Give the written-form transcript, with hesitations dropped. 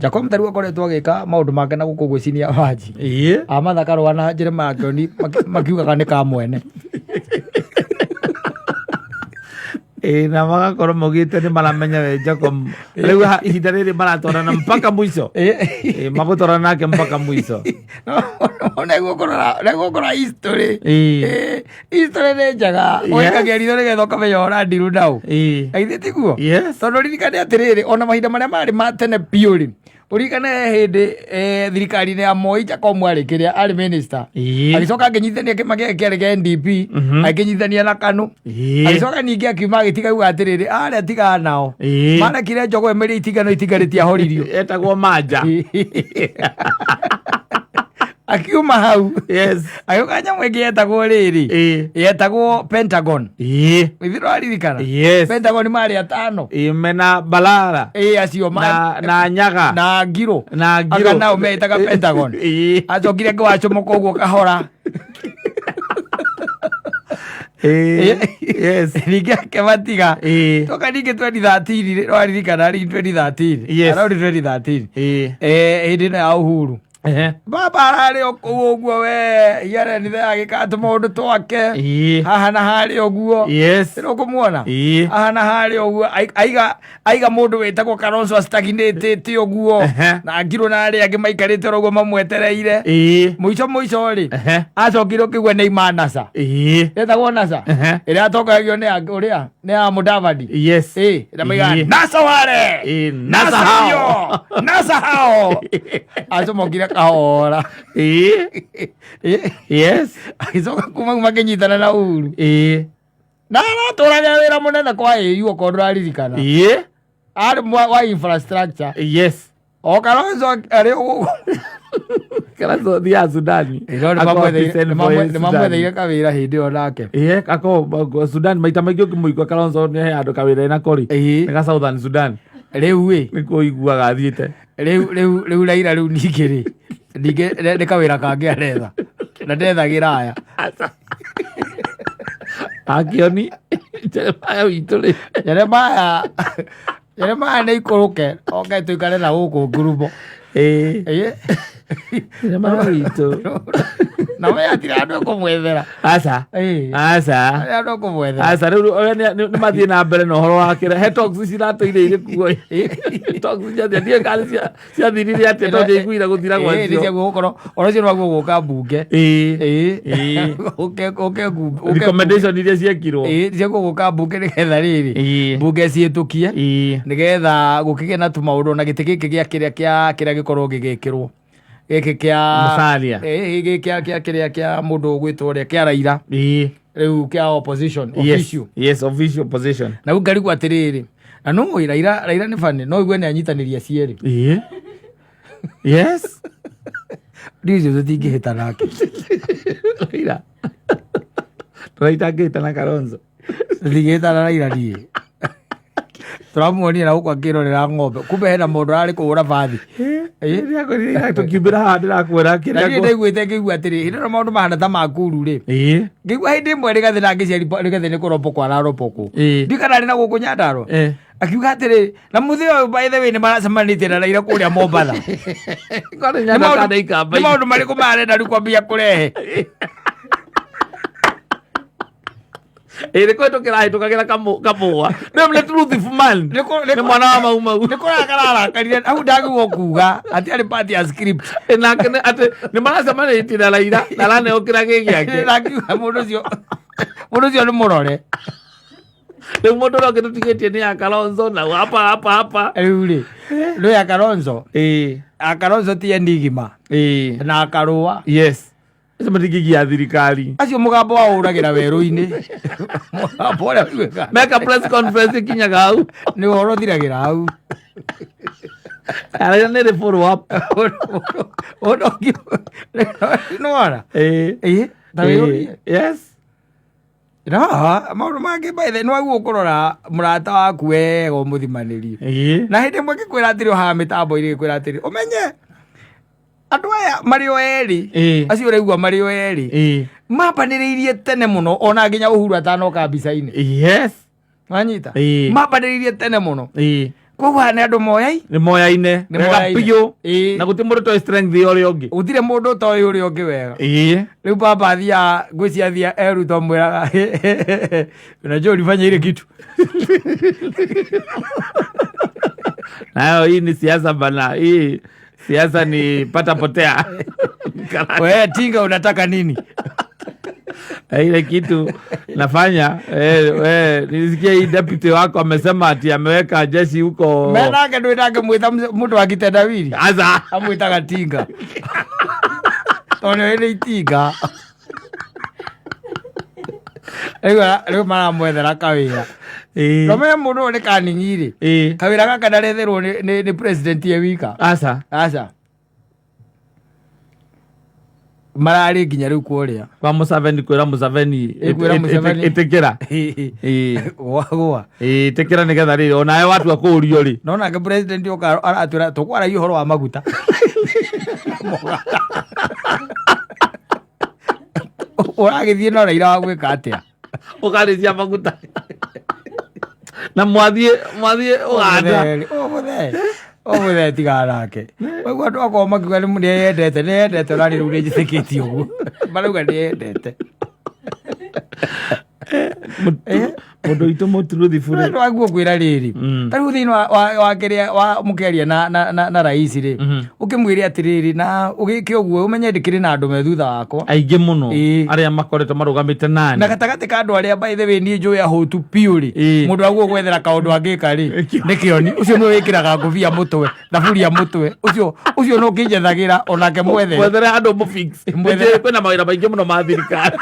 Jacob tarĩu akoretwo agĩka maũndũ make na gũkũ gwĩcinia wanji. Ĩĩ. Amatha Karũa na Jeremiah Kioni makiugaga nĩ ka mwene. Ĩĩ, na magakorwo maugĩte nĩ maramenya we Jacob rĩu ihinda rĩrĩ maratwarana mpaka mwisho. Ĩĩ, magũtwarana nake mpaka mwisho. Nĩguo history. Ĩĩ. History nĩ njega. Yes. Ũikagia ritho nĩgetha ũkamenya ũrandiru naũ. Ĩĩ. Na githĩ tiguo? Yes. Tondũ ririkane atĩrĩrĩ, ona mahinda marĩa marĩ ma tene biũ rĩ, ũririkane hĩndĩ thirikari-inĩ ya Moi Jacob arĩ kĩrĩa arĩ minister. Ĩĩ. Agĩcoka akĩnyitithania kĩama gĩake kĩarĩ kĩa NDP, agĩkĩnyitithania na KANU. Ĩĩ. Agĩcoka ningĩ akiuma agĩtiga auga atĩrĩrĩ, arĩa tigana nao. Ĩĩ. Marekire njogo ĩmĩrĩe itinga no itinga rĩtiahoririo. Etagwo manja. Akiuma hau. Yes. Agĩũka nyamũ ĩngĩ yetagwo rĩrĩ. Ĩĩ. Yetagwo Pentagon. Ĩĩ. Ithuĩ twaririkana. Yes. Pentagon marĩ atano. Ĩĩ, mena Balala. Ĩĩ acio ma Na Nyaga. na Ngirũ. Na Ngirũ. Anga nao metaga Pentagon. Ĩĩ. Acokire ngĩwacomoka ũguo kahora. Ĩĩ. Yes. Ningĩ akĩmatiga. Ĩĩ. Toka ningĩ 2013 rĩ, waririkana rĩ 2013. Yes. Around 2013. Ĩĩ. Hĩndĩ ĩno ya Uhuru. Ehe. Baba ararĩ o kũu ũguo we hiarenithe agĩka tũmaũndũ twake. Ĩĩ. Haha na harĩa ũguo. Yes. Nĩũkũmuona? Ĩĩ. Haha na harĩa ũguo aiga aiga mũndũ wĩtagwo Kalonzo astagnĩtĩte ũguo Ehe. na Ngirũ na arĩa angĩ maikarĩte oro ũguo mamwetereire. Ĩĩ. Mũico mũico rĩ Ehe. acokire ũkĩigua nĩ aima NASA. Ĩĩ. Ĩtagwo NASA. Ehe. Ĩrĩa atongoragio nĩ ũrĩa nĩ ya Mudavadi. Yes. Ĩĩ, ĩrĩa maigaga Ĩĩ. NASA wale. Ĩĩ, NASA NASA hao. hao. NASA hao. Acomokire kahora. Ĩĩ. Ĩĩ. Yes. Agĩcoka kuma makĩnyitana na Uhuru. Ĩĩ. Na aratũraga wĩra mũnene kwa AU okorwo ndũraririkana. Ĩĩ. Arĩ wa infrastructure. Yes. O Kalonzo arĩ ũguo. Kalonzo thiaga Sudani. Akorwo peace envoy Sudani. Nĩmamwetheire kawĩra hĩndĩ ĩyo nake. Ĩĩ, akorwo Sudan maita maingĩ ũkĩmũigua Kalonzo nĩ he handũ kawĩra ena kori. Ĩĩ. Nĩ ga Southern Sudan. Rĩu ĩ, Nĩkuo ũiguaga athiĩte. rĩu rĩu rĩu Raila rĩu ningĩ rĩ, ningĩ nĩ kawĩra kangĩ aretha. Na ndethagĩra aya. Akĩoni Jeremiah witũ rĩ. Jeremiah Jeremiah nĩ ikũrũke oke tũikare na gũkũ ngurumo. Ĩĩ. Ĩĩ. Jeremiah witũ. Na we hatirĩ andũ ekũmwethera. Aca. Ĩĩ. Aca. Hatirĩ andũ ekũmwethera. Aca rĩu ũrĩa nĩ mathiĩ na mbere na ũhoro wa kĩrĩa he talks ciratũire irĩ kuo. Talks ciathia ndiũĩ kana ciathirire atĩa tondũ ndiaiguire gũthira Ĩĩ, nĩ gwacio. ciaguo gũkorwo ũhoro ũcio nĩ waguo gũka mbunge. Ĩĩ. Ĩĩ. Ĩĩ. Ũke ũke ũke Recommendation iria ciekirwo. Ĩĩ, ciaguo gũka mbunge nĩgetha rĩrĩ Ĩĩ. mbunge ciĩtũkie Ĩĩ. nĩgetha gũkĩgĩe na tũmaũndũ na gĩtĩ gĩkĩ gĩa kĩrĩa kĩa kĩrĩa gĩkorwo gĩgĩkĩrwo gĩkĩ kĩa Musalia. Ĩĩ, gĩkĩ kĩa kĩa kĩrĩa kĩa mũndũ ũgwĩtwo ũrĩa kĩa Raila Ĩĩ. rĩu kĩa opposition Yes. official Yes, official position. na rĩu ngarigwo atĩrĩrĩ na no Raila Raila nĩ bani no igue nĩ anyitanĩria cierĩ Ĩĩ. Yes. ndiũ icio tũtingĩhĩta nake Raila. Tũraitangĩte na Kalonzo. Tũtingĩhĩta na Raila niĩ tũramuonire na gũkũ akĩrorera ng'ombe kumbe hena mũndũ ararĩ kũhũra bathi. Ĩĩ. Tũkiumbĩra haha ndĩrakwĩra Na kĩrĩa niĩ ndaiguĩte ngĩigua atĩrĩ hĩndĩ ĩno maũndũ mahana ta makuru rĩ Ĩĩ. ngĩigua hĩndĩ ĩmwe Rigathĩ na ngĩciari Rigathĩ nĩ kũrombokwo ararombokwo Ĩĩ. ndiũ kana arĩ na gũkũ Nyandarua Eh. akiuga atĩrĩ na mũthĩ ũyũ by the way nĩ maracemanĩtie na Raila kũrĩa Mombatha. Kwani Nĩ Nyandarua maũndũ- kana ikamba nĩ maũndũ marĩkũ marenda rĩu kwambia kũrehe Ĩĩ nĩ kũhĩtũkĩra ahĩtũkagĩra kamũa. Nĩ nĩ truthful man. Nĩ Nĩ mwana wa mau mau. Nĩ kũrakara arakarire hau ndagĩrĩirwo kuga atĩ arĩ part ya script. Ĩ, nake atĩ nĩ maracemanĩtie na Raila na araneo kĩrĩa gĩ gĩake. Na akiuga mũndũ ũcio nĩ mũrore. Rĩu mũndũ ũrĩa ũngĩ tũtigĩtie nĩ ya Kalonzo na hapa hapa hapa. Rĩu rĩ rĩ ya Kalonzo Ĩĩ. ya Kalonzo ti enigma Ĩĩ. na akarũa. Yes. Acio matingĩgia thirikari. Acio mũgambo wao ũragĩra werũ-inĩ, mũgambo ũrĩa ũiguĩkaga Meka press conference ikinyaga hau. Nĩ ũhoro ũthiragĩra hau. Arĩa nĩ rĩ follow up. Ũndũ ũngĩ nĩwona. Ĩĩ. Ĩĩ, ta wĩyũrie. Ĩĩ. Yes. No, maũndũ mangĩ by the nĩ wagĩrĩirwo kũrora mũrata waku wega ũmũthimanĩrie. Ĩĩ. Na hĩndĩ ĩmwe ngĩkwĩra atĩrĩ o haha mĩtambo-inĩ ngĩkwĩra atĩrĩ ũmenye andũ aya marĩ o erĩ acio ũraigua marĩ o erĩ mambanĩrĩirie tene mũno ona nginya Uhuru atanoka mbica-inĩ. Wanyita? Mambanĩrĩirie tene mũno. Koguo haha nĩ andũ moyai Nĩ moyaine. Nĩ Wega moyaine. biũ. Ĩĩ. Na gũtirĩ mũndũ ũtoĩ strength ya ũrĩa ũngĩ. Gũtirĩ mũndũ ũtoĩ ũrĩa ũngĩ wega. Ĩĩ. Rĩu baba athiaga, ngwĩciria athia eruto mwĩraga, "Unajua ulifanya ile kitu." Nayo hii ni siasa bana. Hii siasa ni pata potea. We tinga, unataka nini? Ile kitu nafanya, nilisikia hii deputy wako amesema ati ameweka jeshi huko. Menake ndwĩnake mwĩta mũndũ wa kitendawili. Aza. Amwĩtaga tinga tondũ nĩ itinga. Rĩu maramwethera kawĩra. Nomenya mũndũ ũyũ nĩ kaning'i-rĩ, kawĩra gaka ndaretherwo nĩ president ye wika. Aca. Aca, mararĩ nginya rĩu kũrĩa Kwa Museveni, kwĩra Museveni Kwĩra Museveni. Ĩtĩkĩra. Gwa gwa. Ĩtĩkĩra nĩgetha rĩrĩ onawe watua kũũrio rĩ. No nake president oka aratwĩra tũkwaragia ũhoro wa maguta. Ũragĩthiĩ na Raila wa gwĩka atĩa? Ũkarĩcia maguta na mwathiĩ Uganda. Ũmũthee ũmũthee tigana nake. Waigua andũ akorwo makiuga nĩ nĩyendete, nĩyendete, ona rĩu nĩnjĩtĩkĩtie ũguo marauga nĩyendete. Mũndũ witũ mũturuthi bure. Andũ aguo kwĩra rĩrĩ, ta rĩu thĩinĩ wa kĩrĩa wa mũkĩaria na rais rĩ, ũkĩmwĩre atĩrĩrĩ na ũgĩke ũguo, ũmenye ndĩkĩrĩ na andũ me thutha wakwa. Aingĩ mũno. Arĩa makoretwo marũgamĩte nani. Na gatagatĩ ka andũ arĩa, by the way, niĩ njũĩ ahũtu biũ rĩ, mũndũ aguo gwethera kaũndũ angĩka rĩ, nĩ kĩoni ũcio nĩwe wĩkĩraga ngũbia mũtwe, thaburia mũtwe, ũcio no ũkĩnjethagĩra onake mwethere. Mwethere andũ mũfix. Mwethere. Kwĩna mawĩra maingĩ mũno ma thirikari.